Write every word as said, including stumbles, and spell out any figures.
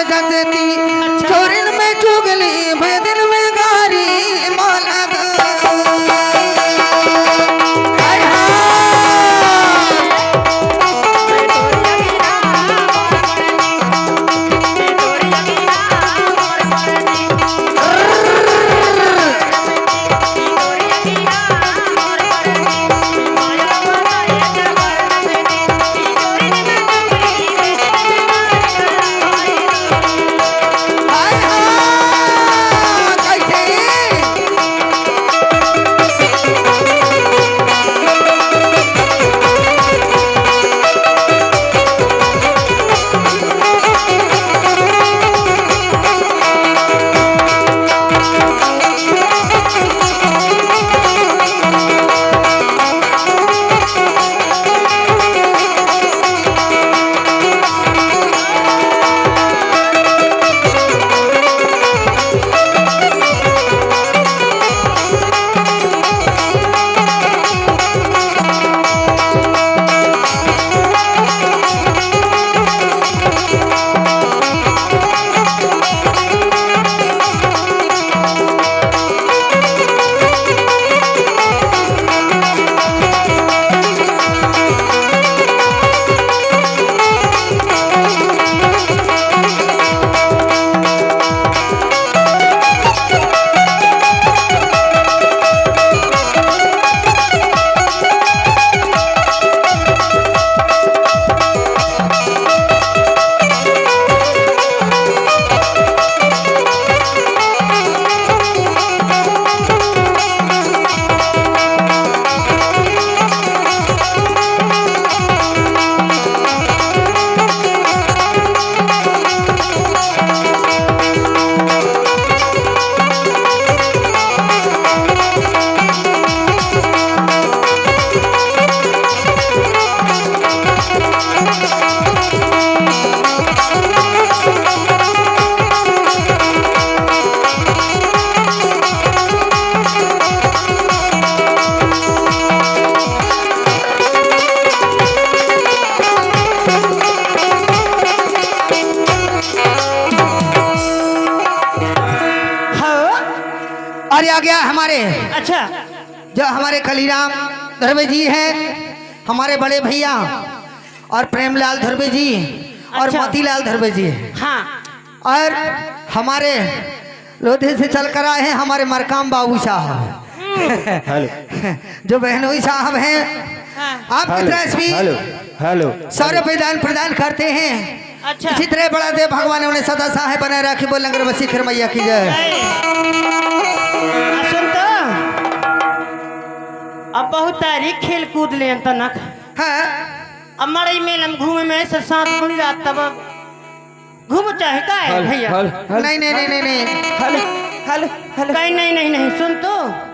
जैसे ती चोरिन में चुगली, भेदिन में गारी, माला दो। हाय हाय। हाँ। और आ गया हमारे, अच्छा। जो हमारे कलीराम धर्मे जी हैं, हमारे बड़े भैया, और प्रेमलाल धर्मे जी, और अच्छा। मोतीलाल धर्मे जी, हाँ। और हमारे लोधी से चल कर आए हैं हमारे मरकाम बाबू साहब, हेलो। जो बहनोई साहब हैं, हाँ। आपकी हेलो, तरफ से भी हेलो, हेलो। सौ रुपये दान प्रदान करते हैं। अच्छा। इसी तरह बड़ा देव भगवान उन्हें सदा सहाय बनाए रखे। बोल लंगर बसी खैर मैया की जय। जय। आ, सुन तो, अब बहुत तारीख खेल कूद ले तनक। हाँ। अब मड़ई मेला में घूमे में से साथ मिल जात तब घूम चाहे का है हेलो, भैया? Hello, hello. नहीं, नहीं, नहीं, नहीं, नहीं। Hello, hello, hello. कहीं नहीं, नहीं, नहीं, सुन तो।